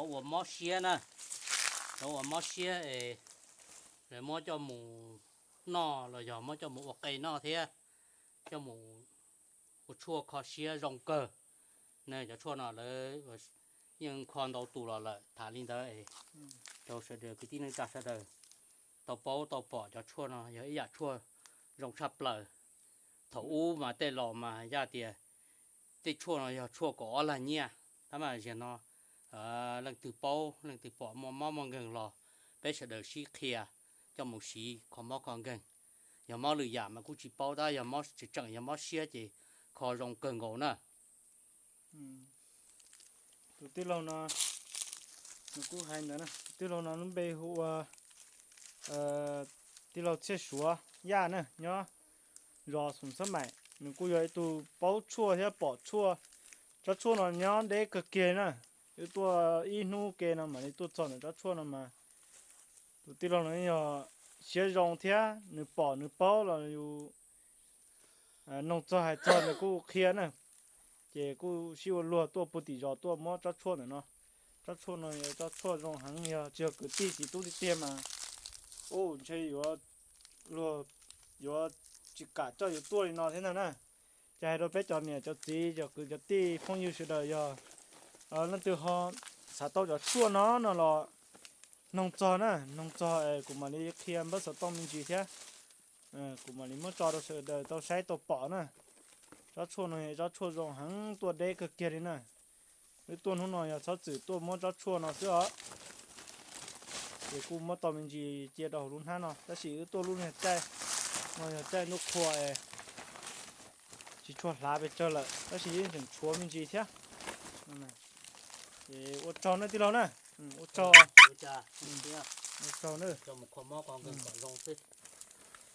Uas mob siab na, cov uas mob siab es lawv muab coj mus noj los yog muab coj mus ua qe noj thiab coj mus ua tshuaj kho siab zoo kawg. Ne cov tshuaj no lawv yeej kho ntau tus los lawm. Tham li ntawd es rau sawv daws kwv tij neej tsa sawv daws tau paub tau pom cov tshuaj no yog ib yam tshuaj zoo tshaj plaws. Thaum ub mas tej laus mas yaj tias tej tshuaj no yog tshuaj kaum ob lag nyiaj. Tab mas ziag no leej twg paub leej twg pom muaj mob muaj nkeeg los peb sawv daws sib qhia coj mus siv kho mob kho nkeeg. Yog mob lwm yam mas kuj tsis paub, tab yog mob tseem tseem yog mob siab ces kho zoo kawg nkaus na. Tus tij laug no nws kuj hais ntawd, tus tij laug no lub npe hu ua tij laug Txhiaj Suav Yaj na, nyob zos Xoom Xab Maim. Nws kuj yog ib tug paub tshuaj thiab pom tshuaj. Tsob tshuaj no nyob deb kawg kiag na, wb tuaj ib hnub ke no mam li tuaj txog ntawm tsob tshuaj no mas tus tij laug no yog siab zoo thiab nws pom nws paub los yus noog txog hais txog nws kuj qhia na. Ces kuj sib ua luag tuaj puag tim zos tuaj muab tsob tshuaj ntawm no. Tsob tshuaj no yog tsob tshuaj zoo heev, yog tsis yog kwv tij txiv tub tiag tiag mas ub ntshe yuav, luag yuav tsis kam coj yus tuaj li no thiab ntag na. Ces hais rau peb cov niam cov txiv cov kwv cov tij phooj ywg sawv daws yog leej twg ho xav tau cov tshuaj no no los noog txog na, noog txog es kuv mam li qhia npawb xov tooj me ntsis thiab. Kuv mam li muab tso rau sawv daws tau saib tau pom na. Tsob tshuaj no yog tsob tshuaj zoo heev tuaj deb kawg kiag li na. Wb tuaj hnub no yog txhob txwm tuaj muab tsob tshuaj no xwb os. Ces kuj muab tau me ntsis cia rau hauv lub hnab no, tab sis wb tuaj lub niag caij no yog caij ntuj qhua es tsis tshua hlav pes tsawg lawm, tab sis yeej tseem tshuav me ntsis thiab. Ces ua tsaug nawb tij laug na. Ua tsaug. Ua tsaug na. Mus kho mob kho nkeeg kom zoo xwb.